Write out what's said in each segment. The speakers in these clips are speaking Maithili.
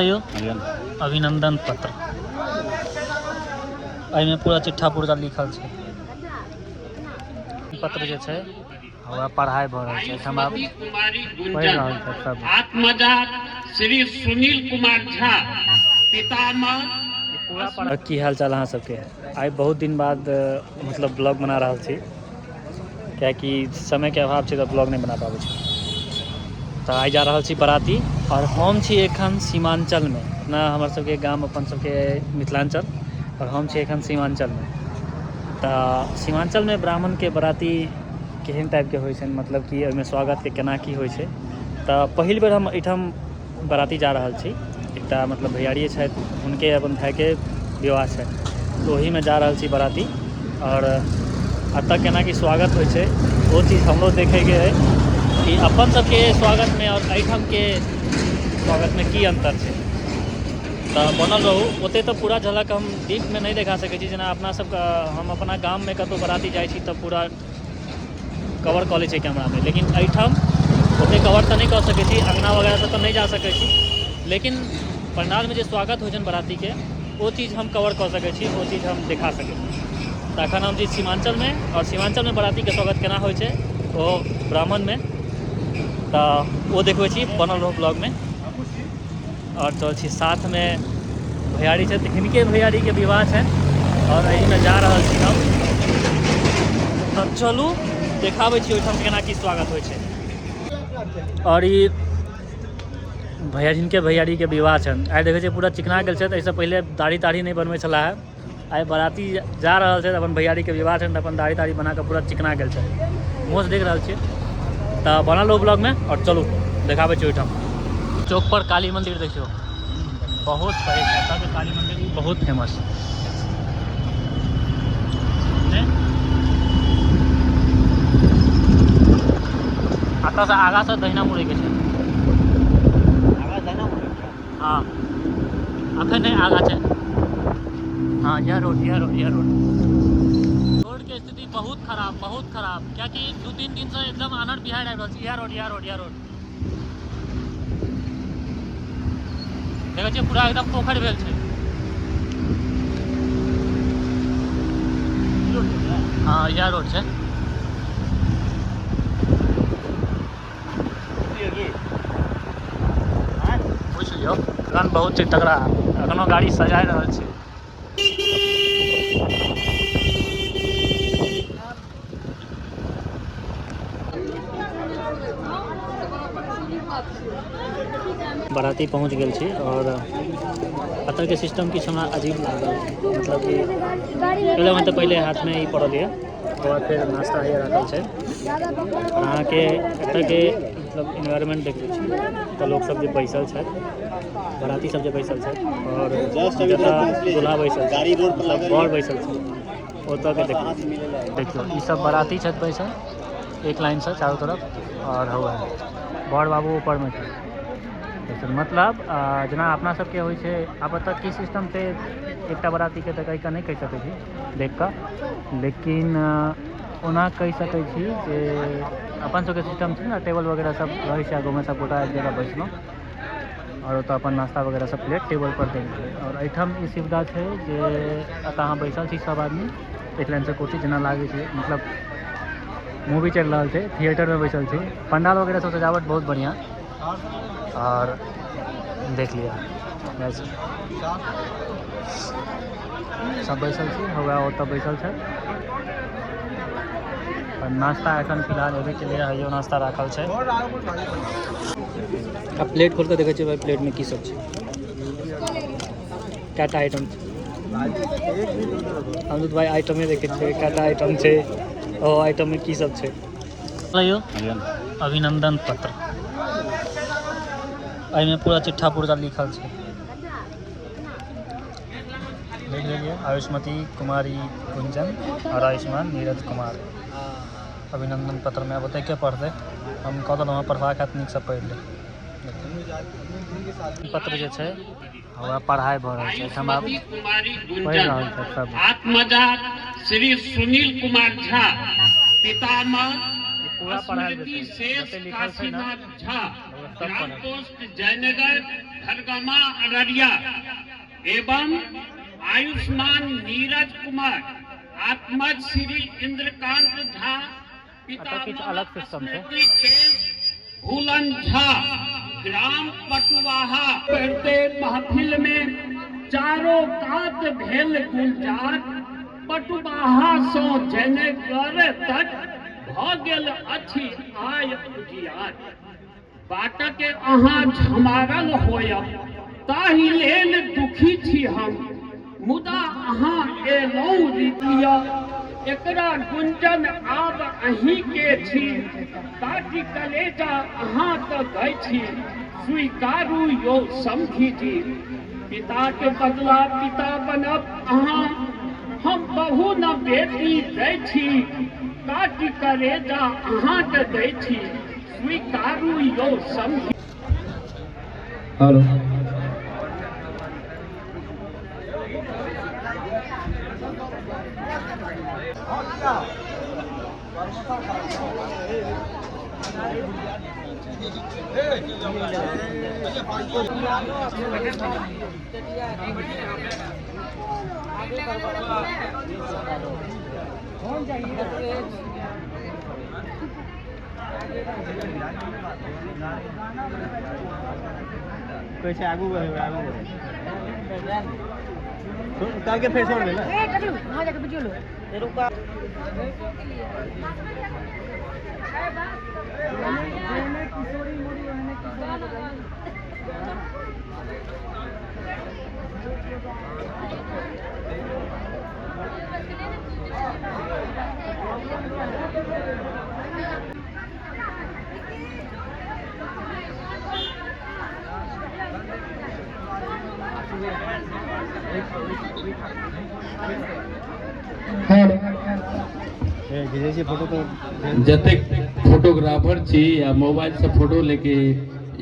यौ अभिनंदन पत्र, एहिमे पूरा चिट्ठा पुर्जा लिखल छै। पत्र जे छै ओकरा पढ़ाइ भऽ रहल छै एहिठाम, आब कुमारी पढ़ि गुंजन रहल छै सब। आत्मजा श्री सुनील कुमार झा पितामह। पूरा पढ़। की हाल चाल अहाँ सबके? आइ बहुत दिन बाद मतलब ब्लॉग बना रहल छी, कियाकि समयके अभाव छै तऽ ब्लॉग नहि बना पाबै छी। तऽ आइ जा रहल छी बराती और हम छी एखन सीमांचलमे। अपना हमर सबके गाम, अपन सबके मिथिलांचल, और हम छी एखन सीमांचलमे। तऽ सीमांचलमे ब्राह्मणके बराती केहन टाइपके होइ छनि, मतलब कि ओहिमे स्वागतके केना की होइ छै। तऽ पहिल बेर हम एहिठाम बराती जा रहल छी। एकटा मतलब भैयारिए छथि, हुनके अपन भायके विवाह छै, तऽ ओहीमे जा रहल छी बराती। आओर एतऽ केना की स्वागत होइ छै ओ चीज हमरो देखैके अइ कि अपन सबके स्वागतमे आओर एहिठामके स्वागतमे की अन्तर छै। तऽ बनल रहू। ओते तऽ पूरा झलक हम डीपमे नहि देखा सकै छी, जेना अपना सबके हम अपना गाममे कतहु बराती जाइ छी तऽ पूरा कवर कऽ लै छै कैमरामे, लेकिन एहिठाम ओते कवर तऽ नहि कऽ सकै छी, अङ्गना वगैरह तऽ नहि जा सकै छी, लेकिन पंडालमे जे स्वागत होइ छनि बरातीके ओ चीज हम कवर कऽ सकै छी, ओ चीज हम देखा सकै छी। तऽ एखन हम छी सीमांचलमे आओर सीमांचलमे बरातीके स्वागत केना होइ छै ओ ब्राह्मणमे, तऽ ओ देखबै छी। बनल रहू ब्लॉगमे। आओर चल छी, साथमे भैयारी छथि, हिनके भैयारीके विवाह छनि आओर एहिमे जा रहल छी हम। तऽ चलू देखाबै छी ओहिठाम केना की स्वागत होइ छै। आओर ई भैया जिनके भैयारीके विवाह छनि, आइ देखै छियै पूरा चिकना गेल छथि। एहिसँ पहिले दाढ़ी ताढ़ी नहि बनबै छलाह। आइ बराती जा रहल छथि, अपन भैयारीके विवाह छनि, तऽ अपन दाढ़ी ताढ़ी बना कऽ पूरा चिकना गेल छथि, मुँहसँ देख रहल छियै। तऽ बनल रहू ब्लॉगमे आओर चलू देखाबै छी ओहिठाम। चौक पर काली मंदिर देखियौ, बहुत पैघ एतऽके काली मंदिर ई बहुत फेमस ने। एतऽसँ आगाँसँ दहिना मुड़ैके छै। हाँ, अखन नहि, आगाँ छै। हाँ, यह रोड, यह रोड, यह रोड। रोड के स्थिति बहुत खराब, बहुत खराब, कियाकि 2-3 दिन से एकदम आनर बिहार आबि रहल छै। यह रोड, यह रोड, यह रोड देखै छियै, पूरा एकदम पोखरि भेल छै। हाँ, यह रोड छै। पूछि लियौ, एखन बहुत छै तगड़ा, एखनो गाड़ी सजाए रहल छै। बाराती पहुँच गेल छी और एतऽके सिस्टम किछु हमरा अजीब लागल। मतलब कि पहिले तऽ पहिले हाथमे ई पड़ल यऽ, ओकर बाद फेर नाश्ता ये राखल छै। और अहाँके एतऽके मतलब इन्वायरमेंट देखबै छी तऽ लोकसब जे बैसल छथि, बाराती सब जे बैसल छथि और जतऽ दूल्हा बैसल छै, मतलब बर बैसल छै, ओतऽके देखियौ। देखियौ, ई सब बाराती छथि बैसल एक लाइनसँ चारू तरफ और हौआ बर बाबू ऊपरमे छै। मतलब जेना अपना सबके होइ छै, आब एतऽ की सिस्टम छै एकटा बारातीके तऽ कहि कऽ नहि कहि सकै छी देख कऽ, लेकिन ओना कहि सकै छी जे अपन सबके सिस्टम छै ने, टेबल वगैरह सब रहै छै आगूमे, सब गोटा एक जगह बैसलहुँ आओर ओतऽ अपन नाश्ता वगैरह सब प्लेट टेबल पर देल छै। आओर एहिठाम ई सुविधा छै जे एतऽ अहाँ बैसल छी सब आदमी एक लाइनसँ कुर्सी, जेना लागै छै मतलब मूवी चलि रहल छै, थिएटरमे बैसल छी। पंडाल वगैरह सब सजावट बहुत बढ़िआँ। आओर देख लिअ, सब बैसल छी, हौआ ओतऽ बैसल छै। आओर नाश्ता एखन फिलहाल एबे केलैए, हइयो नाश्ता राखल छै। आ प्लेट खोलि कऽ देखै छियै भाइ, प्लेटमे की सब छै, कएटा आइटम छै। हम तऽ भाइ आइटमे देखै छियै, कएटा आइटम छै, ओ आइटममे की सब छै। यौ अभिनंदन पत्र, एहिमे पूरा चिट्ठा पुर्जा लिखल छै। लिख लेलियै, आयुष्मती कुमारी गुंजन और आयुष्मान नीरज कुमार। अभिनंदन पत्रमे आब ओतै के पढ़तै, हम कह देलहुँ हँ पढ़बाक हैत नीकसँ पढ़ि ले। पत्र जे छै ओकरा पढ़ाइ भऽ रहल छै एहिठाम, आब कुमारी पढ़ि गुंजन रहल छै सब। आत्मजा श्री सुनील कुमार झा पितामह ई पूरा पढ़ायल स्मृति जेतै, शेष जते लिखल छै ने काशीनाथ झा ओकरा सब ग्राम पढ़ल। पोस्ट जयनगर धरगामा अररिया एवं आयुष्मान नीरज कुमार आत्मज श्री इंद्रकांत झा एतऽ किछु अलग सिस्टम छै। भूलन झा ग्राम पटुआहा। करते महफिल में चारों कात भेल गुलजार, पटुआहा सँ जयनगर तक भऽ गेल अछि आय उजियार। बाटक अहाँ झमारल होयब ताहि लेल दुखी छी हम, मुदा अहाँ एलहुँ लिअ एकरा गुंजन आब अहीं के छी, काटि कलेजा अहाँ तऽ दै छी, स्वीकारू यौ समधी जी। पिता के बदला पिता बनब अहाँ, हम बहु न बेटी दै छी, काटि कलेजा अहाँके दै छी, स्वीकारू यौ समधी। हेलो। कहै छै आगू बढ़े, आगू बढ़े करके फेर छोड़ दे ना। ए टकलू, वहाँ जाके वीडियो लो। रुका। घिचै छै फोटो तऽ। जतेक फोटोग्राफर छी या मोबाइल से फोटो लेके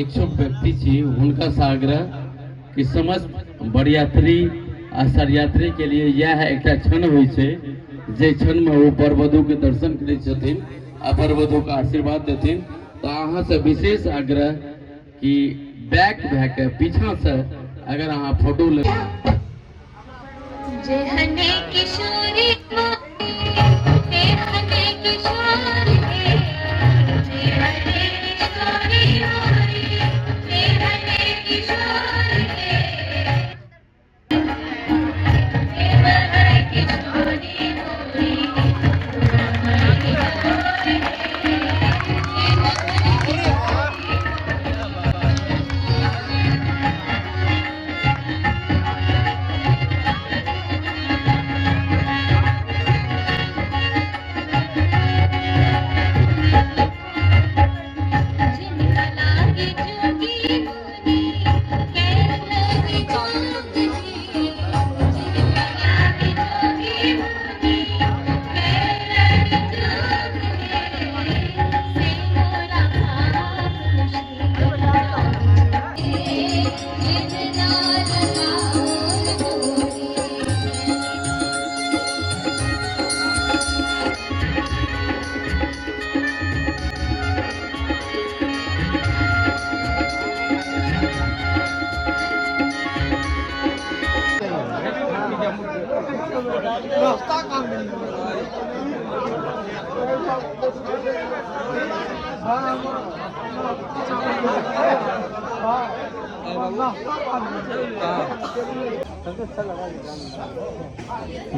इच्छुक व्यक्ति छी, हुनका से आग्रह कि समस्त बरयात्री आ सरयात्री के लिए यह एकटा क्षण होइ छै, जे क्षण में ओ वर वधु के दर्शन करै छथिन आ वर वधु के आशीर्वाद देथिन। तऽ अहाँ से विशेष आग्रह कि बैक भए के पीछा से अगर अहाँ फोटो ले जेहने किशोरी तेहने किशोरी, जेहने किशोरी तेहने किशोरी, तेहने किशोरी। जिनका लागे जोगी मुनि कैलहि जोग जी, जिनका लागे जोगी मुनि कैलहि जोग हे, से मोरा भाग जितना लगाओ जोड़ी।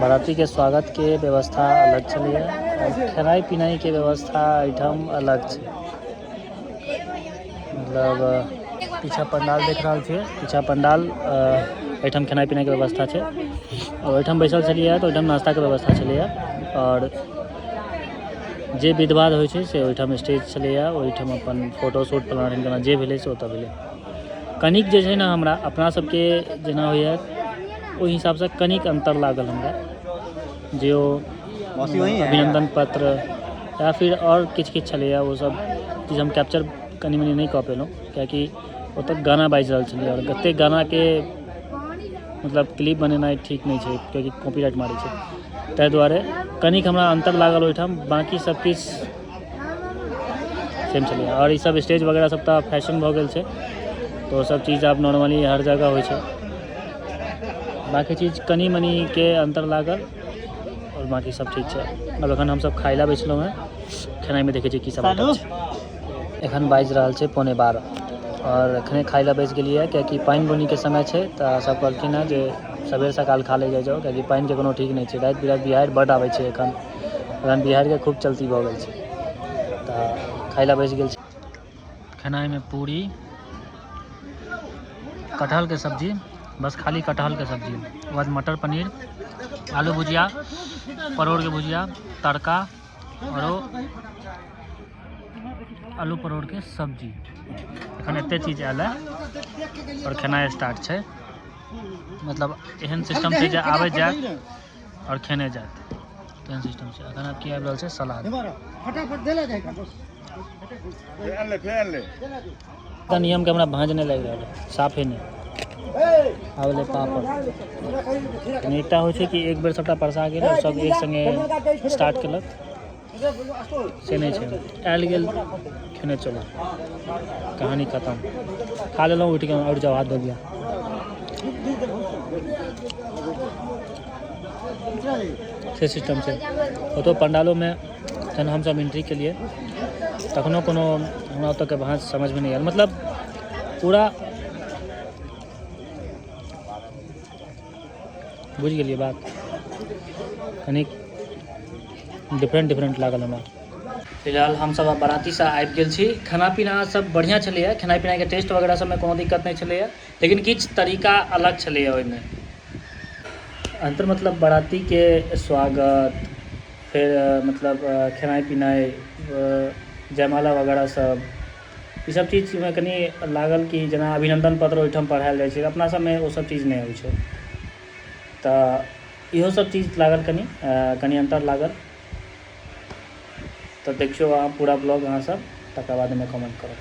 बरातीके स्वागतके व्यवस्था अलग छलैए आओर खेनाइ पिनाइके व्यवस्था एहिठाम अलग छै। मतलब पीछा पंडाल देख रहल छियै, पीछा पंडाल, एहिठाम खेनाइ पिनाइके व्यवस्था छै। आओर ओहिठाम बैसल छलियै तऽ ओहिठाम नाश्ताके व्यवस्था छलैए। आओर जे विध बाध होइ छै से ओहिठाम स्टेज छलैए, ओहिठाम अपन फोटो शूट फलाना ढिमकाना जे भेलै से ओतऽ भेलै। कनिक जे छै ने हमरा अपना सबके जेना होइए ओहि हिसाबसँ कनिक अन्तर लागल हमरा, जे ओ मौसी वही है। अभिनन्दन पत्र या फिर आओर किछु किछु छलैए, ओ सब चीज हम कैप्चर कनि मनि नहि कऽ पेलहुँ, कियाकि ओतऽ गाना बाजि रहल छलै आओर कतेक गानाके मतलब क्लिप बनेनाइ ठीक नहि छै, कियाकि कॉपीराइट मारै छै। ताहि दुआरे कनिक हमरा अन्तर लागल ओहिठाम, बाँकी सब किछु सेम छलै। आओर ईसब स्टेज वगैरह सब तऽ फैशन भऽ गेल छै, तऽ ओसभ चीज आब नॉर्मली हर जगह होइ छै। बाँकी चीज कनि मनिके अन्तर लागल आओर बाँकी सब ठीक छै। आब एखन हमसब खाइ लए बैसलहुँ हेँ। खेनाइमे देखै छियै की सब आइटम छै। एखन बाजि रहल छै 11:45 आओर एखने खाइ लए बैस गेलियै, कियाकि पानि बुनीके समय छै, तऽ सब कहलखिन हेँ जे सबेर सकाल खा ले जाइ जाउ, कियाकि पानिके कोनो ठीक नहि छै। राति बिराति बिहाड़ि बड्ड आबै छै। एखन एखन बिहाड़िके खूब चलती भऽ गेल छै, तऽ खाइ लए बैस गेल छी। खेनाइमे पूरी, कटहलके सब्जी, बस खाली कटहलके सब्जी, ओकर बाद मटर पनीर, आलू भुजिया, परोड़के भुजिया, तड़का आओर आलू परोड़के सब्जी। एखन एते चीज आयल है आओर खेनाइ स्टार्ट छै। मतलब एहन सिस्टम छै जे आबै जायत आओर खेने जायत, तेहन सिस्टम छै। एखन आब की आबि रहल छै? सलाद। तऽ नियमके हमरा भाँज नहि लागि रहल है, साफे नहि आबले। पापड़। एकटा होइ छै कि एक बेर सबटा परसा गेल आओर सब एक सङ्गे स्टार्ट केलक, से नहि छै। आयल गेल, खेने चलू, कहानी खतम। खा लेलहुँ, उठि कऽ आओर जाउ, हाथ धो लिअ, से सिस्टम छै। ओतौ पंडालोमे जहन हमसब एंट्री केलियै, तखनो कोनो हमरा ओतऽके भाँज समझमे नहि आयल। मतलब पूरा बुझि गेलियै बात, कनि डिफरेंट डिफरेंट लागल हमरा। फिलहाल हमसब आब बारातीसँ आबि गेल छी। खाना पीना सब बढ़िआँ छलैए, खेनाइ पिनाइके टेस्ट वगैरह सबमे कोनो दिक्कत नहि छलैए, लेकिन किछु तरीका अलग छलैए ओहिमे अन्तर। मतलब बारातीके स्वागत, फेर मतलब खेनाइ पिनाइ, जयमाला वगैरह सब, ई सब चीजमे कनि लागल कि जेना अभिनन्दन पत्र ओहिठाम पढ़ायल जाइ छै, अपना सबमे ओ सब चीज नहि होइ छै, तऽ इहो सब चीज लागल, कनि कनि अन्तर लागल। तऽ देखियौ अहाँ पूरा ब्लॉग अहाँ सब, तकर बाद एहिमे कमेंट करब।